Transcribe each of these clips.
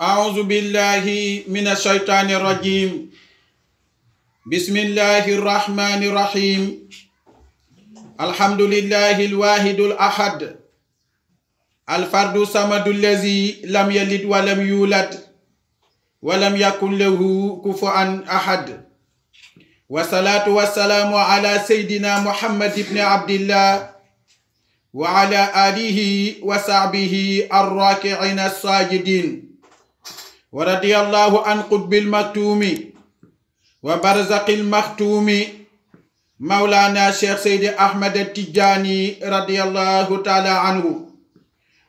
أعوذ بالله من الشيطان الرجيم بسم الله الرحمن الرحيم الحمد لله الواحد الأحد الفرد الصمد الذي لم يلد ولم يولد ولم يكن له كفوا أحد والصلاة والسلام على سيدنا محمد بن عبد الله وعلى آله وصحبه الراكعين الساجدين ورضي الله عن قطب المكتوم وبرزق المختوم مولانا شيخ سيد أحمد التجاني رضي الله تعالى عنه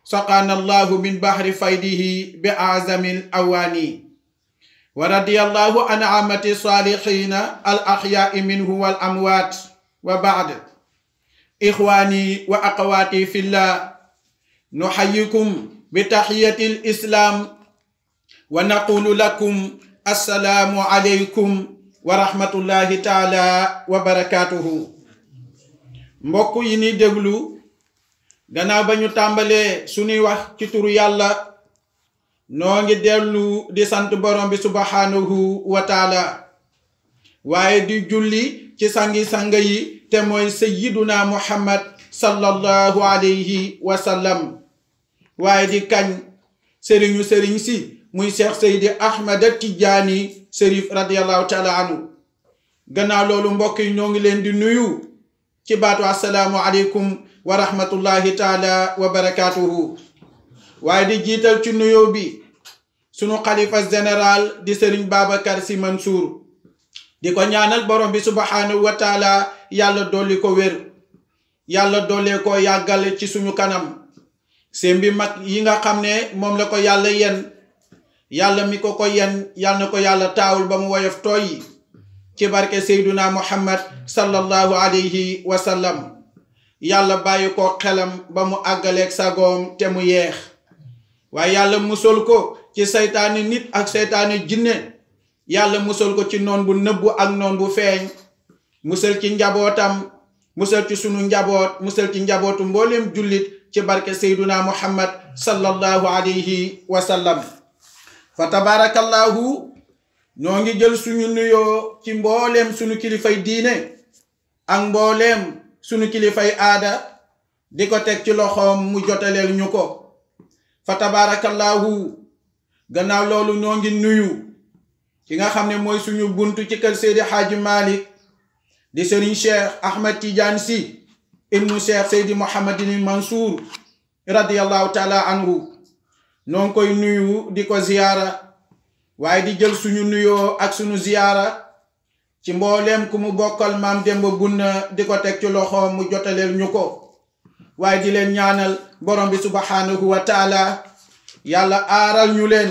سقانا الله من بحر فيده بأعظم الأواني ورضي الله عن عامة الصالحين الأحياء منه والأموات وبعد إخواني وأخواتي في الله نحييكم بتحية الإسلام ونقول لكم السلام عليكم ورحمة الله تعالى وبركاته mbokk yi ni déglu gannaaw ba ñu tàmbalee suñuy wax ci turu yàlla noo ngi dellu di sant borom bi subhanahu wa taala waaye di julli ci sangi-sanga yi te mooy sayyiduna muhammad sallallahu alayhi wa sallam waaye di kañ sëriñu sëriñ si muy Cheikh Seydi Ahmad Tijaani Serif radiyallahu taala anhu gannaaw loolu mbokk yi ñoo ngi leen di nuyu ci baatu assalaamu aleykum wa rahmatullahi taala wa barakatuhu waaye di jiital ci nuyoo bi sunu xalifa général di Serigne Babacar Sy Mansour di ko ñaanal borom bi subhanahu wa taala yàlla dolli ko wér yàlla dollee ko yàggal ci suñu kanam seen bi mag yi nga xam ne moom la ko yàlla yen yàlla mi ko yen yàlla na ko yàlla taawul ba mu woyof tooy ci barke Seyduna Muhammad sallallahu alayhi wa sallam yàlla bàyyi ko xelam ba mu àggaleeg sagoom te mu yeex waaye yàlla musal ko ci seytaani nit ak seytaani jinne yàlla musal ko ci noon bu nëbbu ak noon bu feeñ musal ci njabootam musal ci sunu njaboot musal ci njabootu mbooleem jullit ci barke Seyduna Muhammad sallallahu alayhi wa sallam fa tabarakallahu ñoo ngi jël suñu nuyoo ci mbooleem suñu kilifay diine ak mbooleem suñu kilifay aada di ko teg ci loxoom mu jotaleel ñu ko fa tabarakallahu gannaaw loolu ñoo ngi nuyu ki nga xam ne mooy suñu buntu ci kër Seydi Hadji Malick di Serigne Cheikh Ahmad Tidiane Sy ibnu Cheikh Seydi Mouhamadini Mansour radiyallahu taala anhu noo ngi koy nuyu di ko ziyaara waaye di jël suñu nuyoo ak suñu ziyaara ci mbooleem ku mu bokkal maam Demba Bunna di ko teg ci loxoom mu jotaleel ñu ko waaye di leen ñaanal borom bi subhanahu wa taala yàlla aaral ñu leen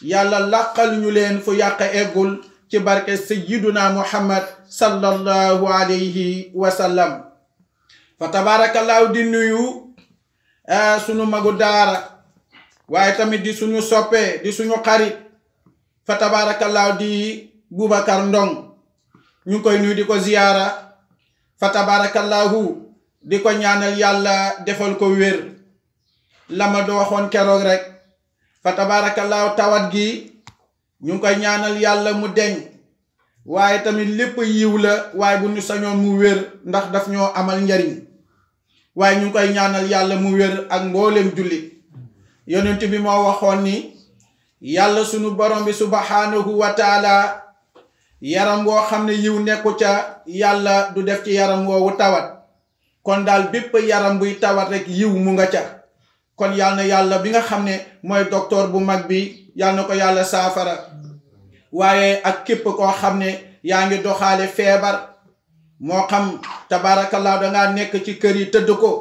yàlla làqal ñu leen fu yàq eggul ci barke sayyiduna muhammad sallallahu alayhi wa sallam fa tabarakallahu di nuyu suñu magu daara waaye tamit di suñu soppe di suñu xarit fa tabarakallahu di Boubacar Ndong ñu koy nuyu di ko ziyaara fa tabarakallahu di ko ñaanal yàlla defal ko wér la ma do waxoon keroog rek fa tabarakallahu tawat gi ñu koy ñaanal yàlla mu deñ waaye tamit lépp yiw la waaye bu ñu sañoon mu wér ndax daf ñoo amal njariñ waaye ñu koy ñaanal yàlla mu wér ak mboolem jullit yonent bi moo waxoon ni yàlla sunu borom bi subhanahu wa taala yaram woo xam ne yiw nekku ca yàlla du def ci yaram woowu tawat kon daal bépp yaram buy tawat rek yiw mu nga ca kon yàlla na yàlla bi nga xam ne mooy docteur bu mag bi yàlla na ko yàlla saafara waaye ak képp koo xam ne yaa ngi doxaale feebar moo xam tabarakallah dangaa nekk ci kër yi tëdd ko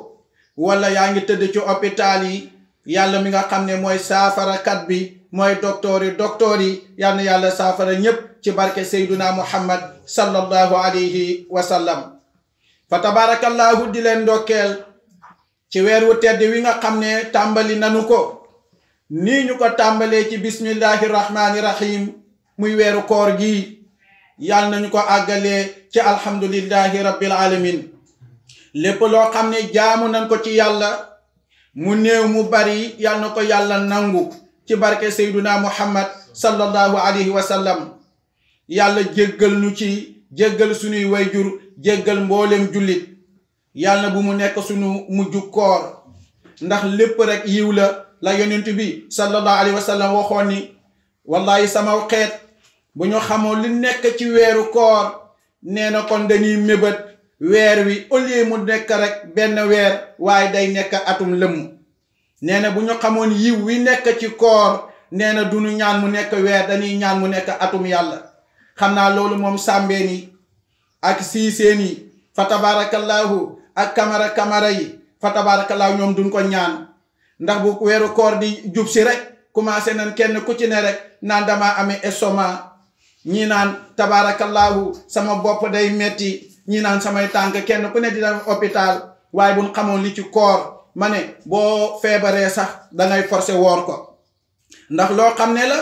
wala yaa ngi tëdd ci hôpital yi yàlla mi nga xam ne mooy saafarakat bi mooy docteur yi yal na yàlla saafara ñépp ci barke Seyduna Muhammad sallallahu alayhi wa sallam fa tabarakallahu di leen ndokkeel ci weer wu tedd wi nga xam ne tàmbali nanu ko nii ñu ko tàmbalee ci bismillahi rahmani rahim muy weeru koor gi yal nañu ko àggalee ci alhamdulillahi rabbil alamin lépp loo xam ne jaamu nañ ko ci yàlla mu néew mu bari yal na ko yàlla nangu ci barke Seyduna Muhammad sallallahu alayhi wa sallam. yàlla jéggal nu ci jéggal sunuy wayjur jéggal mboolem jullit. yàlla na bu mu nekk sunu mujju koor ndax lépp rek yiw la yonent bi sallallahu alayhi wa sallam waxoon ni wallahi sama xeet bu ñu xamoon li nekk ci weeru koor nee na kon dañuy mébét weer wi au lieu mu nekk rek benn weer waaye day nekk atum lëmm. nee na bu ñu xamoon yiw wi nekk ci koor nee na duñu ñaan mu nekk weer dañuy ñaan mu nekk atum yàlla. xam naa loolu moom sàmbeen yi ak siiseen yi fa tabarakallahu ak kamara yi fa tabarakallahu ñoom duñ ko ñaan ndax bu weeru koor di jub si rek commencé nañ kenn ku ci ne rek naan dama amee estomac ñi naan tabarakallahu sama bopp day metti ñi naan samay tànk kenn ku ne di dem hôpital. waaye buñ xamoon li ci koor ma ne boo feebaree sax dangay forcé woor ko ndax loo xam ne la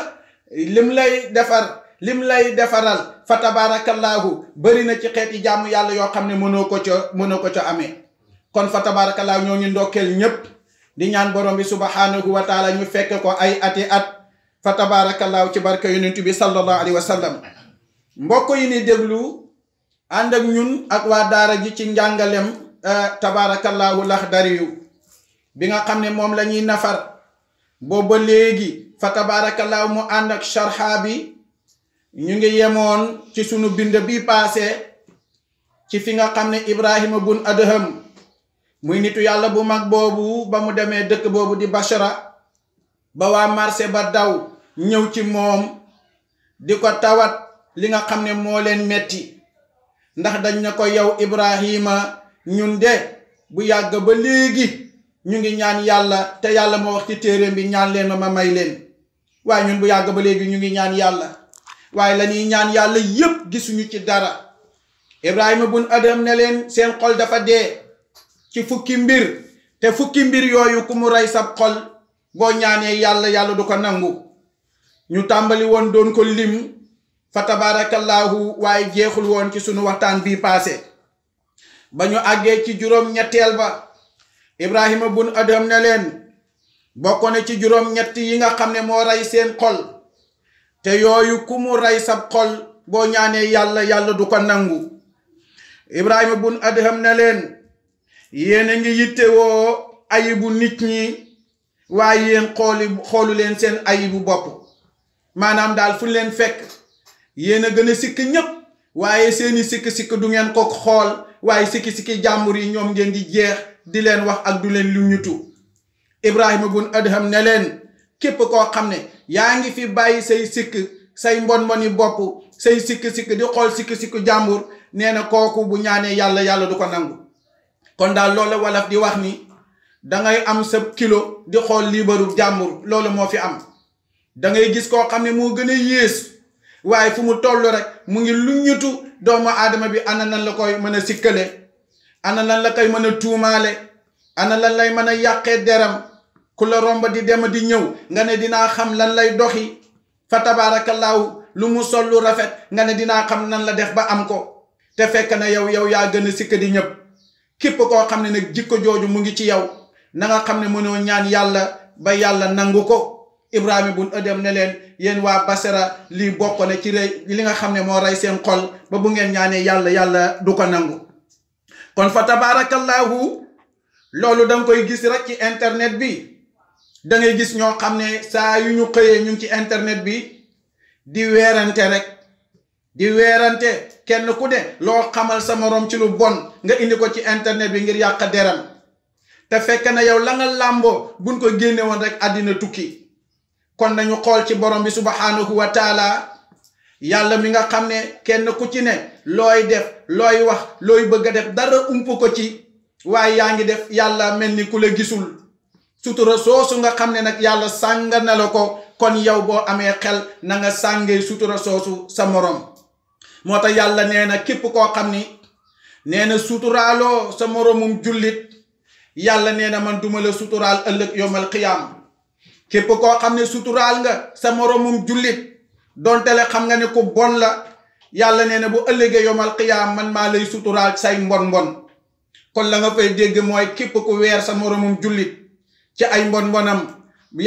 lim lay defaral fa tabarakallahu bëri na ci xeeti jàmm yàlla yoo xam ne mënoo ko ca amee. kon fa tabarakallahu ñoo ñu ndokkeel ñépp di ñaan borom bi subhanahu wa taala ñu fekk ko ay ati at fa tabarakallahu ci barke yonent bi sallallahu alayhi wa sallam. mbokk yi ni déglu ànd ak ñun ak waa daara ji ci njàngalem tabarakallahu Laxdariyu bi nga xam ne moom la ñuy nafar booba léegi fa tabarakallahu mu ànd ak sharha bi. ñu ngi yemoon ci sunu bind bi paase ci fi nga xam ne Ibrahima bun Adham muy nitu yàlla bu mag boobu ba mu demee dëkk boobu di Bashra ba waa marché ba daw ñëw ci moom di ko tawat li nga xam ne moo leen metti ndax dañ ne ko yow Ibrahima ñun de bu yàgg ba léegi ñu ngi ñaan yàlla te yàlla moo wax ci téeréem bi ñaan leen ma may leen. waaye ñun bu yàgg ba léegi ñu ngi ñaan yàlla waaye la ñuy ñaan yàlla yépp gisuñu ci dara. Ibrahima bun Adham ne leen seen xol dafa dee ci fukki mbir te fukki mbir yooyu ku mu rey sab xol boo ñaanee yàlla du ko nangu. ñu tàmbali woon doon ko lim fa tabarakallahu waaye jeexul woon ci sunu waxtaan bii paase ba ñu àggee ci juróom-ñetteel ba. Ibrahima bun Adham ne leen bokk na ci juróom-ñett yi nga xam ne moo rey seen xol te yooyu ku mu rey sab xol boo ñaanee yàlla du ko nangu. Ibrahima bun Adham ne leen yéen a ngi yittewoo ayibu nit ñi waaye yéen xoolu leen seen ayibu bopp. maanaam daal fu leen fekk yéen a gën a sikk ñépp waaye seeni sikk-sikk du ngeen ko xool waaye sikki-sikki jàmbur yi ñoom ngeen di jeex di leen wax ak du leen lu ñutu. Ibrahima bun Adham ne leen képp koo xam ne yaa ngi fi bàyyi say sikk say mbon-mboni bopp say sikk-sikk di xool sikk-sikk jàmbur nee na kooku bu ñaanee yàlla du ko nangu. kon daal loolu wolof di wax ni dangay am sa kilo di xool liibaru jàmbur loolu moo fi am. dangay gis koo xam ne moo gën a yées waaye fu mu toll rek mu ngi lu ñutu doomu aadama bi ana nan la koy mën a sikkale ana lan la koy mën a tuumaale ana lan lay mën a yàqee deram ku la romba di dem di ñëw nga ne dinaa xam lan lay doxi fa tabaarakallaahu lu mu sol lu rafet nga ne dinaa xam nan la def ba am ko te fekk na yow yaa gën a sikk di ñëpp. képp koo xam ne nag jikko jooju mu ngi ci yow na nga xam ne mënoo ñaan yàlla ba yàlla nangu ko. Ibrahima bun Adham ne leen yéen waa Basra lii bokk na ci rey li nga xam ne moo rey seen xol ba bu ngeen ñaanee yàlla du ko nangu. kon fa tabarakallahu loolu danga koy gis rek ci internet bi dangay gis ñoo xam ne saa yu ñu xëyee ñu ngi ci internet bi di weerante rek di weerante kenn ku ne loo xamal sa morom ci lu bon nga indi ko ci internet bi ngir yàq deram te fekk na yow la nga làmboo buñ ko génne woon rek àddina tukki. kon nañu xool ci borom bi subhanahu wa taala yàlla mi nga xam ne kenn ku ci ne looy def looy wax looy bëgg a def dara ump ko ci waaye yaa ngi def yàlla mel ni ku la gisul sutura soosu nga xam ne nag yàlla sàng na la ko kon yow boo amee xel na nga sàngee sutura soosu sa morom. moo tax yàlla nee na képp koo xam ni nee na suturaaloo sa moromum jullit yàlla nee na man duma la suturaal ëllëg yawmal qiyaam. képp koo xam ne suturaal nga sa moromum jullit donte le xam nga ne ku bon la yàlla nee na bu ëllëgee yawmal qiyaam man maa lay suturaal say mbon kon la nga fay dégg mooy képp ku weer sa moromum jullit ci ay mbonam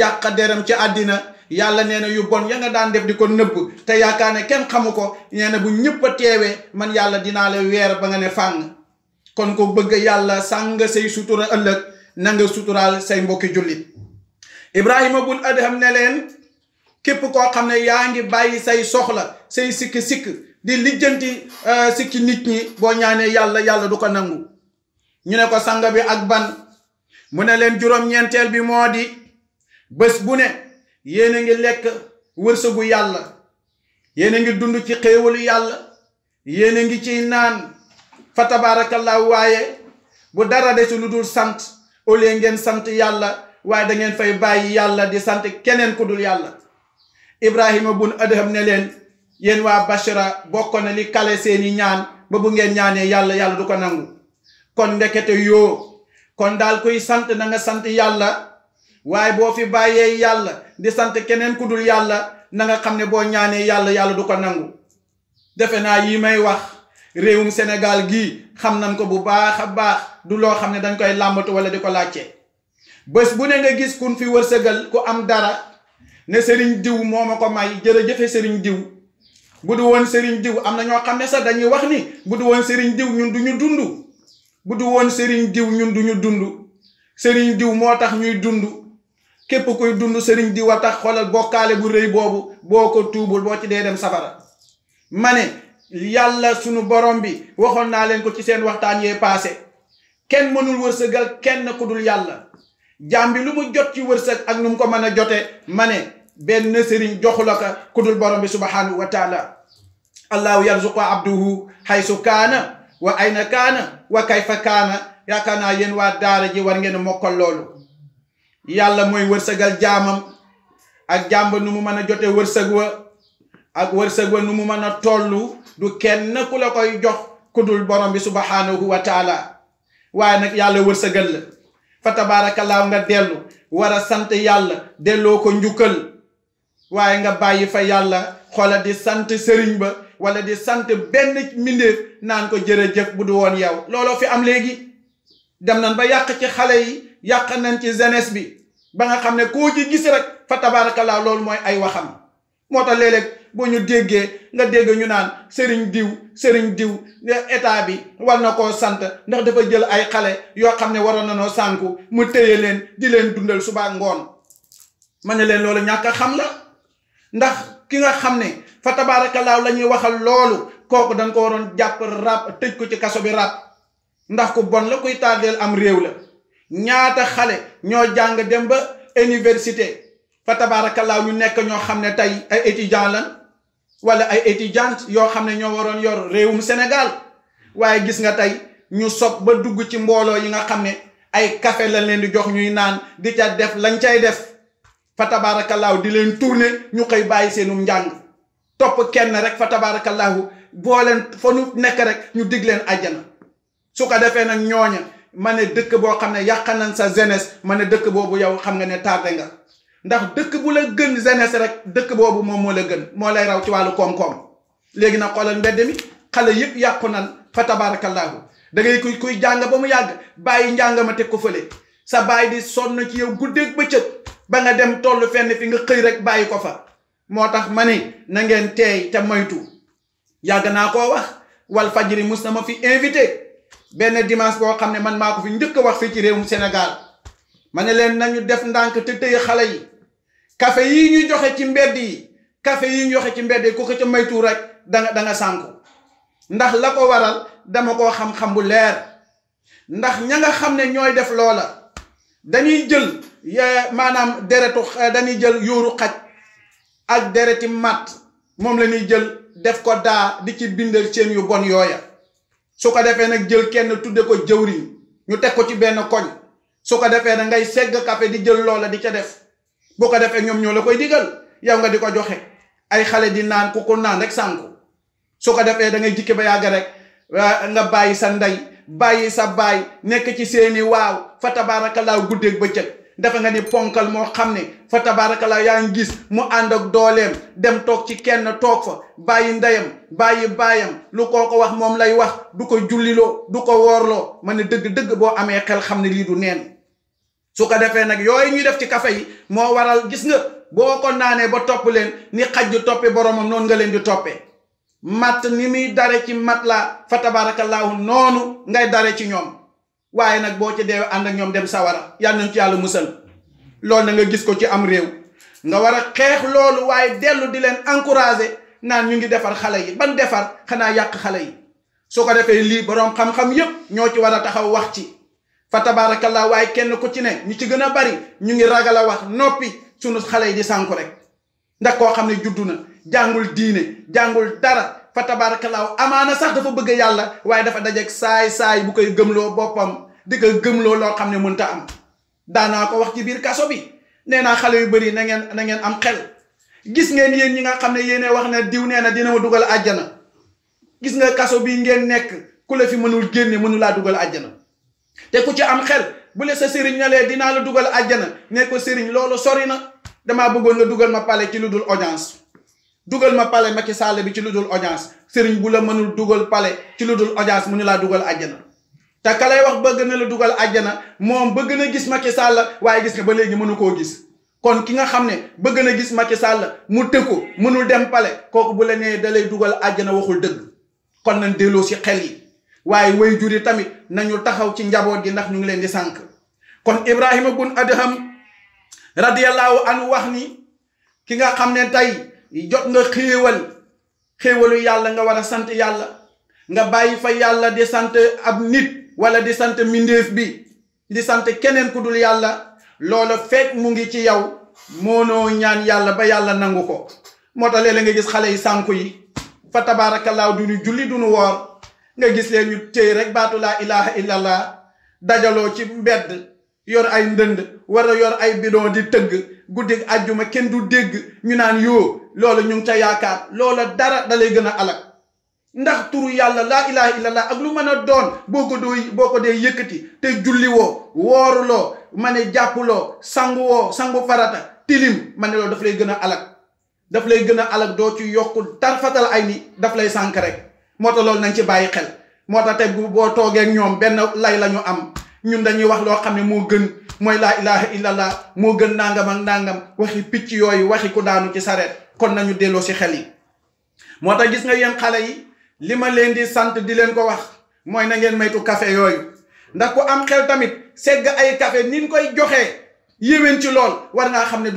yàq deram ci àddina yàlla nee na yu bon ya nga daan def di ko nëbb te yaakaar ne kenn xamu ko nee na bu ñëpp a teewee man yàlla dinaa la weer ba nga ne fàng. kon ko bëgg yàlla sàng say sutura ëllëg na nga suturaal say mbokki jullit. Ibrahima bun Adham ne leen képp koo xam ne yaa ngi bàyyi say soxla say sikk di lijjanti sikki nit ñi boo ñaanee yàlla du ko nangu. ñu ne ko sang bi ak ban mu ne leen juróom-ñeenteel bi moo di bés bu ne yéen a ngi lekk wërsëgu yàlla, yéen a ngi dund ci xéewalu yàlla, yéen a ngi ciy naan fa tabaarakallaahu, waaye bu dara desu lu dul sant au lieu ngeen sant yàlla waaye da ngeen fay bàyyi yàlla di sant keneen ku dul yàlla. Ibrahima bun Adham ne leen yéen waa Bashra bokk na li kale seeni ñaan ba bu ngeen ñaanee yàlla du ko nangu. kon ndekete yoo kon daal kuy sant na nga sant yàlla, waaye boo fi bàyyee yàlla di sant keneen ku dul yàlla na nga xam ne boo ñaanee yàlla du ko nangu. defe naa yi may wax réewum Sénégal gii xam nañ ko bu baax a baax, du loo xam ne dañ koy làmbatu wala di ko laajte. bés bu ne nga gis kun fi wërsëgal ku am dara ne sëriñ diw moo ma ko may, jërëjëfe sëriñ diw. bu du woon sëriñ diw am na ñoo xam ne sax dañuy wax ni bu du woon sëriñ diw ñun duñu dund. bu du woon sëriñ diw ñun duñu dund. sëriñ diw moo tax ñuy dund. képp kuy dund sëriñ diw a tax. xoolal bokkaale bu rëy boobu boo ko tuubul boo ci dee dem safara. ma ne yàlla sunu borom bi waxoon naa leen ko ci seen waxtaan yee paase. kenn mënul wërsëgal kenn ku dul yàlla. jaam bi lu mu jot ci wërsëg ak nu mu ko mën a jote ma ne benn sëriñ joxu la ko ku dul borom bi subhanahu wa taala. allahu yarzuqu abduhu haysu kaana wa ayna kaana wa kayfa kaana. yaakaar naa yéen waa daara ji war ngeen a mokkal loolu. yàlla mooy wërsëgal jaamam ak jàmba nu mu mën a jote wërsëg wa ak wërsëg wa nu mu mën a tollu du kenn ku la koy jox ku dul borom bi subhanahu wa taala. waaye nag yàlla wërsëgal la fa tabaarakallaahu nga dellu war a sant yàlla delloo ko njukkal, waaye nga bàyyi fa yàlla xoola di sant sëriñ ba wala di sant benn mbindéef naan ko jërëjëf bu du woon yow. looloo fi am léegi. dem nañ ba yàq ci xale yi, yàq nañ ci jeunesse bi ba nga xam ne koo ci gis rek fa tabaarakallaahu loolu mooy ay waxam. moo tax léeg-léeg bu ñu déggee nga dégg ñu naan sëriñ diw état bi war na koo sant ndax dafa jël ay xale yoo xam ne waroon na noo sànku mu téye leen di leen dundal suba ngoon. ma ne leen loolu ñàkk a xam la, ndax ki nga xam ne fa tabaarakallaahu la ñuy waxal loolu kooku dañ ko waroon jàpp rab tëj ko ci kaso bi rab, ndax ku bon la kuy tardeel am réew la. ñaata xale ñoo jàng dem ba université fa tabaarakallaahu ñu nekk ñoo xam ne tey ay étudiant lan wala ay étudiante yoo xam ne ñoo waroon yor réewum Sénégal, waaye gis nga tey ñu sob ba dugg ci mbooloo yi nga xam ne ay café lañ leen di jox ñuy naan di ca def lañ cay def fa tabaarakallaahu di leen tourner ñu koy bàyyi seenum njàng topp kenn rek fa tabaarakallaahu boo leen fa nu nekk rek ñu dig leen àjjana. su ko defee nag ñooña ma ne dëkk boo xam ne yàq nañ sa jeunesse ma ne dëkk boobu yow xam nga ne tardé nga, ndax dëkk bu la gën jeunesse rek dëkk boobu moom moo la gën, moo lay raw ci wàllu koom-koom. léegi nag xoolal mbedd mi xale yëpp yàqu nan fa tabaarakallaahu. da ngay kuy jàng ba mu yàgg bàyyi njàng ma teg ko fële, sa bàyyi di sonn ci yow guddeeg bëccëg ba nga dem toll fenn fi nga xëy rek bàyyi ko fa. moo tax ma ne na ngeen teey te moytu. yàgg naa koo wax wal fajri mus na ma fi invité benn dimanche boo xam ne man maa ko fi njëkk a wax fii ci réewum Sénégal. ma ne leen nañu def ndànk te tëye xale yi. café yi ñu joxe ci mbedd yi ku ko ca maytu rek da nga sànku. ndax la ko waral dama koo xam-xam bu leer. ndax ña nga xam ne ñooy def loola dañuy jël maanaam dañuy jël yóoru xaj ak dereti matt moom la ñuy jël def ko daa di ci bindal seen yu bon yooya. su ko defee nag jël kenn tudde ko jëwriñ ñu teg ko ci benn koñ. su ko defee nag ngay segg café di jël loola di ca def. bu ko defee ñoom ñoo la koy digal yow nga di ko joxe ay xale di naan ku ko naan rek sànku. su ko defee da ngay jikki ba yàgg rek nga bàyyi sa ndey bàyyi sa baay nekk ci seeni waaw fa tabaarakallaahu guddeeg bëccëg. dafa nga ni ponkal moo xam ne fa tabaarakallaahu yaa ngi gis mu ànd ak dooleem dem toog ci kenn toog fa bàyyi ndeyam bàyyi baayam lu koo ko wax moom lay wax du ko julliloo du ko woorloo. ma ne dëgg-dëgg boo amee xel xam ne lii du neen. su ko defee nag yooyu ñuy def ci café yi moo waral gis nga boo ko naanee ba topp leen ni xaj di toppe boromam noonu nga leen di toppee matt ni muy dare ci mat la fa tabaarakallaahu noonu ngay dare ci ñoom waaye nag boo ci deewee ànd ak ñoom dem sawara yal nañ ci yàlla musal loolu na nga gis ko ci am réew nga war a xeex loolu waaye dellu di leen encourager naan ñu ngi defar xale yi ban defar xanaa yàq xale yi su ko defee lii boroom xam-xam yépp ñoo ci war a taxaw wax ci fa tabaarakallaahu waaye kenn ku ci ne ñu ci gën a bari ñu ngi ragal a wax noppi sunu xale yi di sànku rek ndax koo xam ne juddu na jàngul diine jàngul dara fa tabaarakallaahu amaana sax dafa bëgg yàlla waaye dafa dajeeg saay bu koy gëmloo boppam di ko gëmloo loo xam ne mënta am daanaa ko wax ci biir kaso bi nee naa xale yu bëri na ngeen am xel gis ngeen yéen ñi nga xam ne yéene wax ne diw nee na dina ma dugal àjjana gis nga kaso bii ngeen nekk ku la fi mënul génne mënu laa dugal àjjana te ku ci am xel bu le sa sëriñ ne lee dinaa la dugal àjjana ne ko sëriñ loolu sori na damaa bëggoon nga dugal ma pale ci lu dul audience dugal ma pale Macky Sall bi ci lu dul audience sëriñ bu la mënul dugal pale ci lu dul audience mënu laa dugal àjjana te ka lay wax bëgg na la dugal àjjana moom bëgg na gis Macky Sall waaye gis nga ba léegi mënu koo gis kon ki nga xam ne bëgg na gis Macky Sall mu tëkku mënul dem pale kooku bu la nee da lay dugal àjjana waxul dëgg kon nañ delloo si xel yi waaye way jur yi tamit nañu taxaw ci njaboot gi ndax ñu ngi leen di sànk kon Ibrahima bun Adham radiyallahu anhu wax ni ki nga xam ne tey jot nga xéewalu yàlla nga war a sant yàlla nga bàyyi fa yàlla di sant ab nit wala di sant mbindeef bi di sant keneen ku dul yàlla loola fekk mu ngi ci yow moonoo ñaan yàlla ba yàlla nangu ko moo tax léeg-léeg nga gis xale yi sànku yi fa tabaarakallaahu duñu julli duñu woor nga gis leen ñu téy rek baatu laa ilaha illallah dajaloo ci mbedd yor ay ndënd war a yor ay bidon di tëgg guddi àjjuma kenn du dégg ñu naan yoo loolu ñu ngi ca yaakaar loola dara da lay gën a alak ndax turu yàlla laa ilaha illallah ak lu mën a doon boo ko dee yëkkati te julli woo wooruloo ma ne jàppuloo sangu farata tilim ma ne loolu daf lay gën a alak doo ci yokku tarfatal ay ni daf lay sànk rek moo tax loolu nañ ci bàyyi xel moo tax tey boo toogee ñoom benn lay la ñu am ñun dañuy wax loo xam ne moo gën mooy laa ilaha illallah moo gën nangam ak nangam waxi picc yooyu waxi ku daanu ci sareet kon nañu delloo si xel yi moo tax gis nga yéen xale yi li ma leen di sant di leen ko wax mooy na ngeen maytu café yooyu ndax ku am xel tamit segg ay café ni ñu koy joxee yéwén ci lool war ngaa xam ne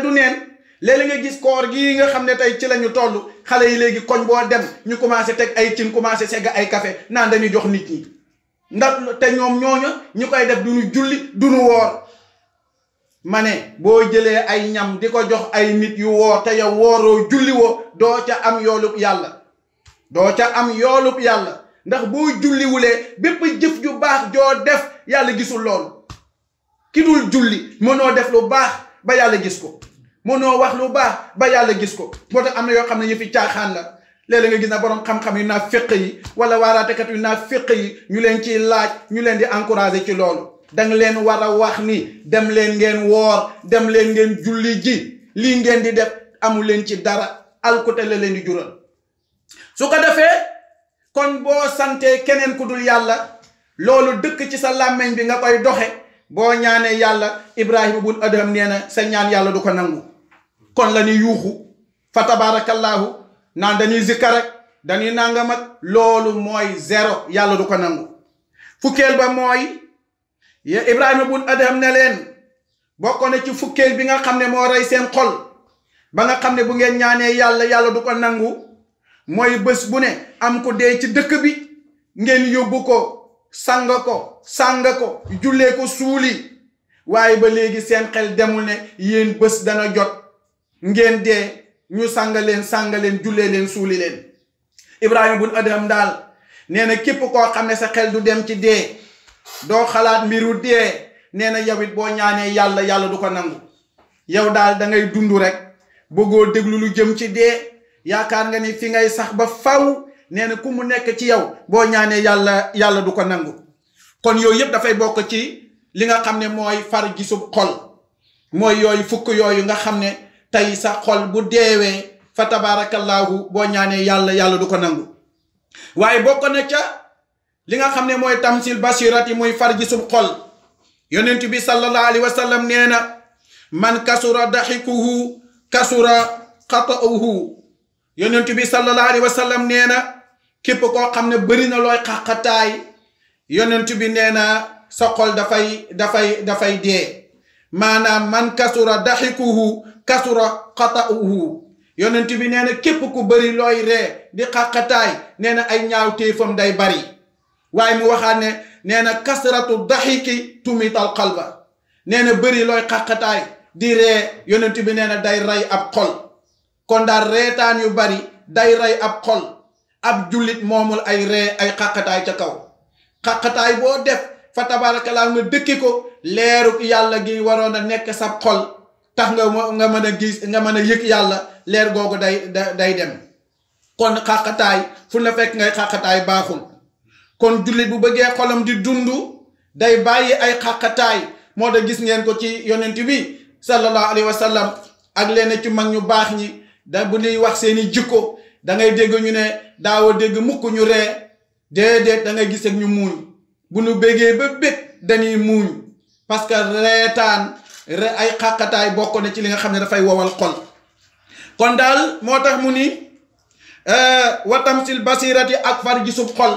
du neen léeg-léeg nga gis koor gii nga xam ne tey ci la ñu toll xale yi léegi koñ boo dem ñu commencé teg ay cin commencé segg ay café naan dañuy jox nit ñi ndax te ñoom ñooña ñu koy def duñu julli duñu woor ma ne boo jëlee ay ñam di ko jox ay nit yu woor te yow wooroo julli woo doo ca am yoolub yàlla ndax boo julliwulee bépp jëf ju baax joo def yàlla gisul loolu ki dul julli mënoo def lu baax ba yàlla gis ko mënoo wax lu baax ba yàlla gis ko moo tax am na yoo xam ne yëfi caaxaan la léeg-léeg nga gis na boroom xam-xam yu naa féq yi wala waaraatekat yu naa féq yi ñu leen ciy laaj ñu leen di encourager ci loolu danga leen war a wax ni dem leen ngeen woor dem leen ngeen julli ji lii ngeen di def amu leen ci dara alkute la leen di jural su ko defee kon boo santee keneen ku dul yàlla loolu dëkk ci sa làmmeñ bi nga koy doxe boo ñaanee yàlla Ibrahima bun Adham nee na sa ñaan yàlla du ko nangu kon la ñuy yuuxu fa tabaarakallaahu naan dañuy zikkar rek dañuy nangam ak loolu mooy zéro yàlla du ko nangu fukkeel ba mooy Ibrahima bun Adham ne leen bokk na ci fukkeel bi nga xam ne moo rey seen xol ba nga xam ne bu ngeen ñaanee yàlla du ko nangu mooy bés bu ne am ko dee ci dëkk bi ngeen yóbbu ko sang ko jullee ko suuli waaye ba léegi seen xel demul ne yéen bés dana jot ngeen dee ñu sang leen jullee leen suuli leen Ibrahima bun Adham daal nee na képp koo xam ne sa xel du dem ci dee doo xalaat mbiru dee nee na yow it boo ñaanee yàlla du ko nangu yow daal da ngay dund rek bëggoo déglu lu jëm ci dee yaakaar nga ni fi ngay sax ba faw nee na ku mu nekk ci yow boo ñaanee yàlla du ko nangu kon yooyu yëpp dafay bokk ci li nga xam ne mooy far gisub xol mooy yooyu fukk yooyu nga xam ne tey sa xol bu deewee fa tabaarakallaahu boo ñaanee yàlla du ko nangu waaye bokk na ca li nga xam ne mooy tamsil basirati muy far gisub xol yonent bi sallallahu alayhi wa sallam nee na man kasura daxikuhu kasura xata'uhu yonent bi sallallahu alayhi wa sallam nee na képp koo xam ne bëri na looy xaqataay yonent bi nee na sa xol dafay dee maanaam man kasura daxikuhu kasura xata'uhu yonent bi nee na képp ku bëri looy ree di xaqataay nee na ay ñaaw téefam day bari waaye mu waxaat ne nee na kasratu daxiki tumital qalba nee na bëri looy xaqataay di ree yonent bi nee na day rey ab xol kon daal reetaan yu bari day rey ab xol ab jullit moomul ay ree ay xaqataay ca kaw xaqataay boo def fa tabarakallah nga dëkki ko leeruk yàlla gi waroon a nekk sab xol tax nga mën a gis nga mën a yëg yàlla leer googu day dem kon xaqataay fu la fekk ngay xaqataay baaxul kon jullit bu bëggee xolam di dund day bàyyi ay xaqataay moo da gis ngeen ko ci yonent bi sallallahu alayhi wa sallam ak leen ci mag ñu baax ñi da bu ñuy wax seeni jikko da ngay dégg ñu ne daawa dégg mukk ñu ree déedéet da ngay gis ak ñu muuñ bu ñu bégee ba bég dañuy muuñ parce que reetaan ay xaqataay bokk na ci li nga xam ne dafay wowal xol kon daal moo tax mu ni watamsil basirati ak far gisub xol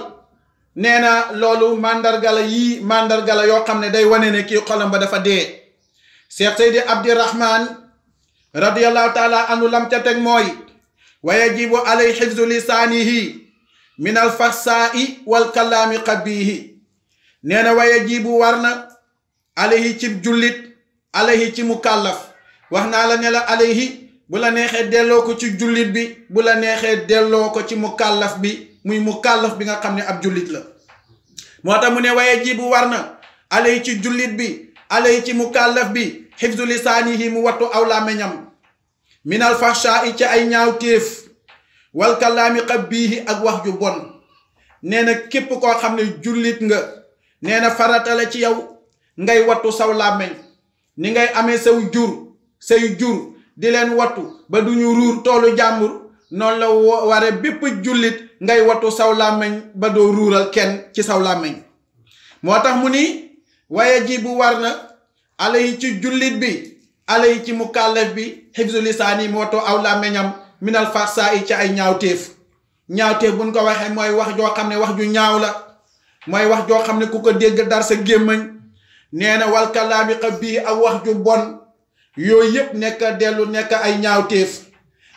nee na loolu mandargala yii mandargala yoo xam ne day wane ne kii xolam ba dafa dee Cheikh Seydi Abdirahman radiyallahu taala anu lam ca teg mooy wa yajibu alay xifzu lisaanihi min alfahsaa'i wal kalaami qabiihi nee na wa yajibu war na alayhi ci jullit alayhi ci mukallaf wax naa la ne la alayhi bu la neexee delloo ko ci jullit bi bu la neexee delloo ko ci mukallaf bi muy mukallaf bi nga xam ne ab jullit la moo tax mu ne wa yajibu war na alayhi ci jullit bi alayhi ci mukallaf bi xifzu lisaanihi mu wattu aw làmmiñam minal fahshaa'i ci ay ñaaw téef wal kalaami qabiihi ak wax ju bon nee na képp koo xam ne jullit nga nee na farata la ci yow ngay wattu saw làmmiñ ni ngay amee say jur di leen wattu ba duñu ruur toolu jàmbur noonu la ware bépp jullit ngay wattu saw làmmiñ ba doo ruural kenn ci saw làmmiñ moo tax mu ni waaye ji bu war na alay ci jullit bi alay ci mukallaf bi xifzu lisaani moo to aw làmmiñam minal fahsaa'i ci ay ñaawteef buñ ko waxee mooy wax joo xam ne wax ju ñaaw la mooy wax joo xam ne ku ko dégg dar sa gémmañ nee na wal kalaami qabiih ak wax ju bon yooyu yëpp nekk ay ñaawteef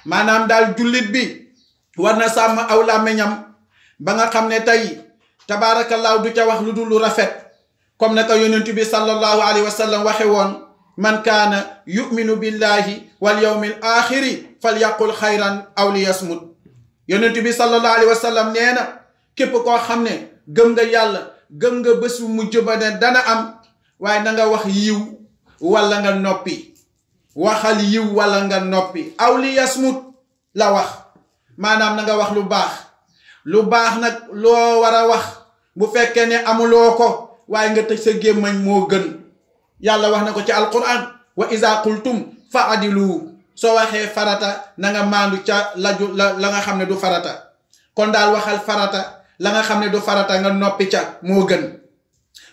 maanaam daal jullit bi war na sàmm aw làmmiñam ba nga xam ne tey tabaarakallaahu du ca wax lu dul lu rafet comme ne ko yonent bi sallallahu alayhi wa sallam waxe woon man kaana yuminu billahi wal yawmil axiri falyaqul xayran aw liyasmut yonent bi sallallahu alayhi wa sallam nee na képp koo xam ne gëm nga yàlla gëm nga bés bu mujj ba ne dana am waaye na nga wax yiw wala nga noppi waxal yiw wala nga noppi aw liyasmut la wax maanaam na nga wax lu baax nag loo war a wax bu fekkee ne amuloo ko waaye nga tëj sa gémmañ moo gën yàlla wax na ko ci alquran wa iza qultum fa adilu soo waxee farata na nga maandu ca la nga xam ne du farata kon daal waxal farata la nga xam ne du farata nga noppi ca moo gën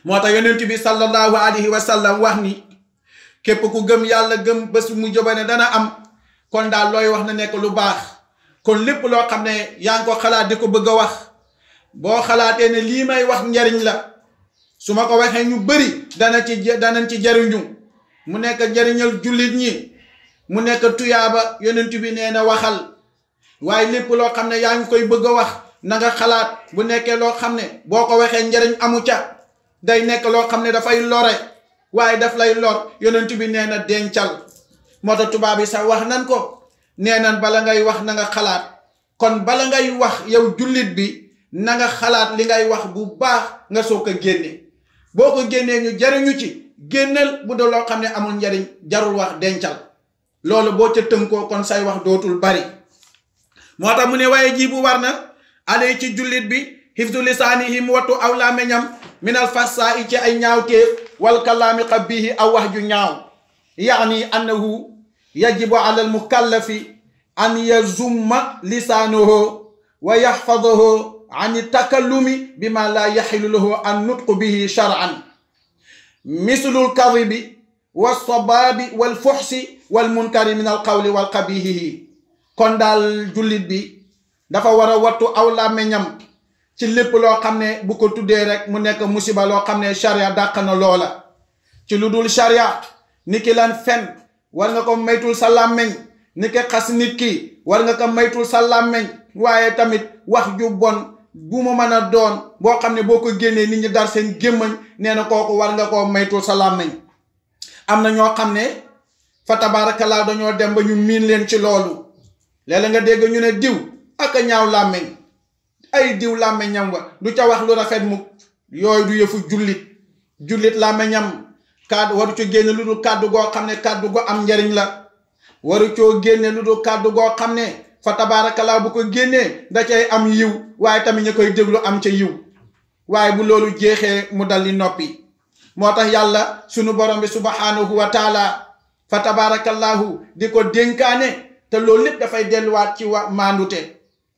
moo tax yonent bi sallallahu alayhi wa sallam wax ni képp ku gëm yàlla gëm bés mu jobane dana am kon daal looy wax na nekk lu baax kon lépp loo xam ne yaa ngi ko xalaat di ko bëgg a wax boo xalaatee ne lii may wax njariñ la su ma ko waxee ñu bëri danañ ci jariñu mu nekk njariñal jullit ñi mu nekk tuyaaba yonent bi nee na waxal waaye lépp loo xam ne yaa ngi koy bëgg a wax na nga xalaat bu nekkee loo xam ne boo ko waxee njariñ amu ca day nekk loo xam ne dafay lore waaye daf lay lor yonent bi nee na dencal moo tax tubaab yi sax wax nan ko nee nan bala ngay wax na nga xalaat kon bala ngay wax yow jullit bi na nga xalaat li ngay wax bu baax nga soo ko génne boo ko génnee ñu jariñu ci génnal bu dee loo xam ne amul njariñ jarul wax dencal loolu boo ca tënkoo kon say wax dootul bari moo tax mu ne waaye ji bu war na alay ci jullit bi hifdu lisaanihi mu wattu aw làmmiñam minal fahsaa'i ci ay ñaawteef wal kalaami qabiihi aw wax ju ñaaw yaani annahu yajibu ala al mukallafi an yazumma lisaanahu wa yaxfadahu an takallumi bima la yaxilu lahu an nutqu bihi shar'an mislul kadibi wasabaabi wal fuxsi wal munkari min al qawli wal qabihihi kon daal jullit bi dafa war a wattu aw làmmiñam ci lépp loo xam ne bu ko tuddee rek mu nekk musiba loo xam ne charia dàq na loola ci lu dul charia ni ki lan fen war nga ko maytul sa làmmiñ ni ki xas nit ki war nga ko maytul sa làmmiñ waaye tamit wax ju bon bu mu mën a doon boo xam ne boo ko génnee nit ñi dar seen gémmañ nee na kooku war nga koo maytul sa làmmiñ am na ñoo xam ne fa tabaarakallaa dañoo dem ba ñu miin leen ci loolu léeg-léeg nga dégg ñu ne diw ak a ñaaw làmmiñ ay diw làmmiñam wa du ca wax lu rafet mukk yooyu du yëfu jullit làmmiñam kàddu waru ci génne lu dul kàddu goo xam ne kàddu go am njariñ la waru coo génne lu dul kàddu goo xam ne fa tabaarakallaa bu ko génnee da cay am yiw waaye tamit ñu koy déglu am ca yiw waaye bu loolu jeexee mu dal di noppi moo tax yàlla sunu borom bi subhanahu wa taala fa tabaarakallaahu di ko dénkaane te loolu lépp dafay delluwaat ci maandute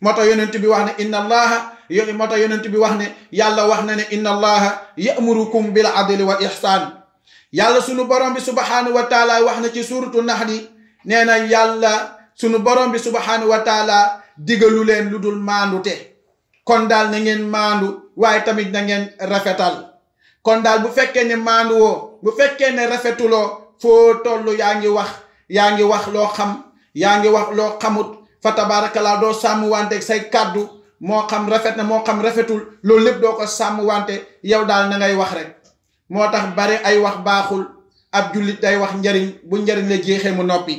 moo tax yonent bi wax ne inna allaha moo tax yonent bi wax ne yàlla wax na ne inna allaha ya'murukum bil adli wa ihsaan yàlla sunu borom bi subhanahu wa taala wax na ci suuratu naxli nee na yàlla sunu borom bi subhanahu wa taala digalu leen lu dul maandute kon daal na ngeen maandu waaye tamit na ngeen rafetal kon daal bu fekkee ne maandu woo bu fekkee ne rafetuloo foo toll yaa ngi wax loo xam yaa ngi wax loo xamut fa tabaarakallaa doo sàmm wante say kàddu moo xam rafet na moo xam rafetul loolu lépp doo ko sàmm wante yow daal na ngay wax rek moo tax bari ay wax baaxul ab jullit day wax njariñ bu njariñ la jeexee mu noppi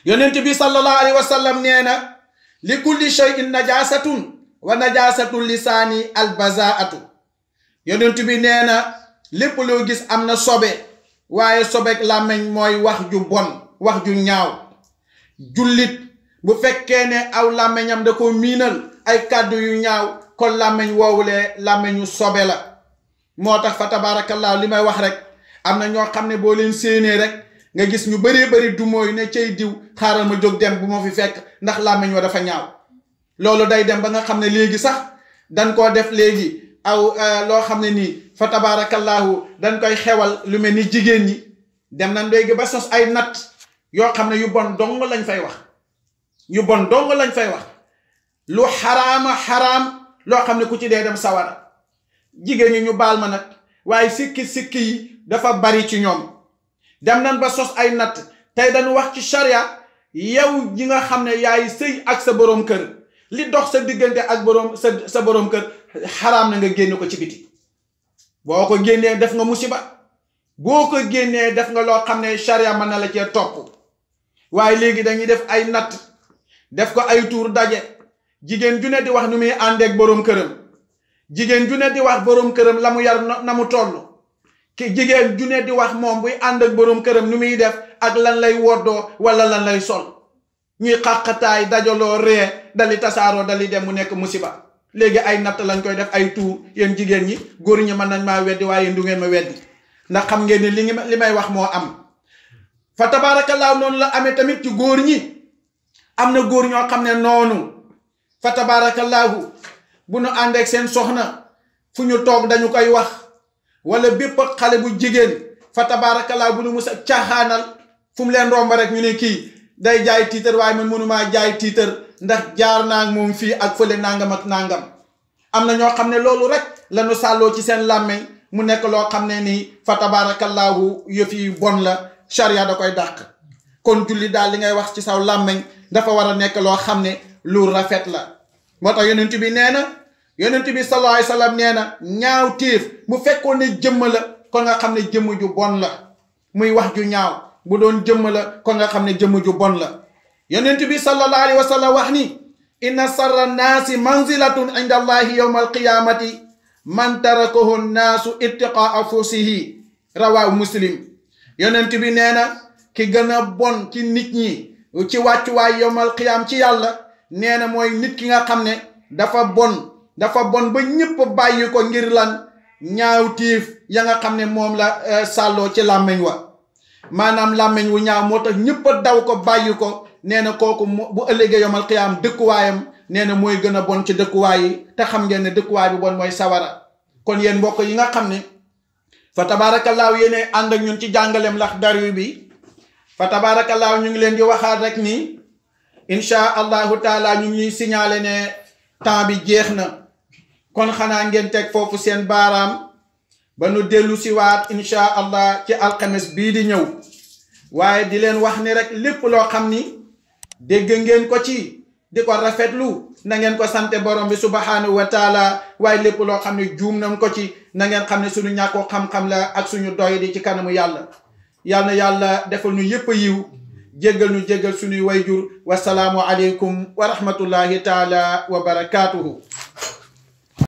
yonent bi sallallahu alayhi wa sallam nee na li kulli shay'in najasatun wa najasatul lisaani albazaatu yonent bi nee na lépp loo gis am na sobe waaye sobeek làmmiñ mooy wax ju bon wax ju ñaaw jullit bu fekkee ne aw làmmiñam da ko miinal ay kàddu yu ñaaw kon làmmiñ woowulee làmmiñu sobe la moo tax fa tabaarakallaa li may wax rek am na ñoo xam ne boo leen séenee rek nga gis ñu bari du mooy ne cay diw xaaral ma jóg dem bu ma fi fekk ndax làmmiñ wa dafa ñaaw loolu day dem ba nga xam ne léegi sax dañ koo def léegi aw loo xam ne nii fa tabaarakallaahu dañ koy xewal lu mel ni jigéen ñi dem nañ léegi ba sos ay natt yoo xam ne yu bon dong lañ fay wax yu bon dong lañ fay wax lu xaraam loo xam ne ku ci dee dem sawara jigéen ñi ñu baal ma nag waaye sikki yi dafa bari ci ñoom dem nañ ba sos ay natt tey dañu wax ci charia yow ji nga xam ne yaay sëy ak sa boroom kër li dox sa diggante ak sa boroom kër xaraam na nga génn ko ci biti boo ko génnee def nga musiba boo ko génnee def nga loo xam ne charia mën na la cee topp waaye léegi dañuy def ay natt def ko ay tuur daje jigéen ju ne di wax nu muy àndeek boroom këram jigéen ju ne di wax boroom këram la mu yar na mu toll ki jigéen ju ne di wax moom buy ànd ak boroom këram nu muy def ak lan lay woddoo wala lan lay sol ñuy xàqataay dajaloo ree dali tasaaroo dali dem mu nekk musiba léegi ay natt lañ koy def ay tuur yéen jigéen ñi góor ñi mën nañ maa weddi waaye du ngeen ma weddi ndax xam ngeen ne li may wax moo am fa tabaarakallaahu noonu la amee tamit ci góor ñi am na góor ñoo xam ne noonu fa tabaarakallaahu bu nu àndeek seen soxna fu ñu toog dañu koy wax wala bépp xale bu jigéen fa tabaarakallaahu bu nu mus a caaxaanal fu mu leen romba rek ñu ne kii day jaay tiitar waaye man mënumaa jaay tiitar ndax jaar naa moom fii ak fële nangam ak nangam am na ñoo xam ne loolu rek lañu sàlloo ci seen làmmeñ mu nekk loo xam ne nii fa tabaarakallaahu yëf yi bon la charia da koy dàq kon julli daal li ngay wax ci saw làmmeñ dafa war a nekk loo xam ne lu rafet la moo tax yonent bi nee na yonent bi sallallahu alayhi wa sallam nee na ñaaw tiif bu fekkoon ne jëmm la kon nga xam ne jëmm ju bon la muy wax ju ñaaw bu doon jëmm la kon nga xam ne jëmm ju bon la yonent bi sallallahu alayhi wa sallam wax ni inna sarra naasi manzilatun inda allahi yawma alqiyamati man tarakahu naasu ittiqaa fusihi rawaahu muslim yonent bi nee na ki gën a bon ci nit ñi ci wàccuwaay yawmal qiyaam ci yàlla nee na mooy nit ki nga xam ne dafa bon ba ñëpp bàyyi ko ngir lan ñaaw tiif ya nga xam ne moom la sàlloo ci làmmiñ wa maanaam làmmiñ wu ñaaw moo tax ñëpp a daw ko bàyyi ko nee na kooku bu ëllëgee yawmal qiyaam dëkkuwaayam nee na mooy gën a bon ci dëkkuwaay yi te xam ngeen ne dëkkuwaay bi bon mooy sawara kon yéen mbokk yi nga xam ne fa tabaarakallaahu yéene ànd ak ñun ci jàngaleem Laxdari bi fa tabaarakallaahu ñu ngi leen di waxaat rek ni insha allahu taala ñu ngi signalé ne temps bi jeex na kon xanaa ngeen teg foofu seen baaraam ba nu dellu si waat insha allah ci alxames bii di ñëw waaye di leen wax ni rek lépp loo xam ni dégg ngeen ko ci di ko rafetlu na ngeen ko sante borom bi subhanahu wa taala waaye lépp loo xam ne juum nañ ko ci na ngeen xam ne suñu ñàkkoo xam-xam la ak suñu doy di ci kanamu yàlla yal na yàlla defal ñu yépp yiw jéggal ñu jéggal suñuy wayjur wasalaamu aleykum wa rahmatullahi taala wa barakatuhu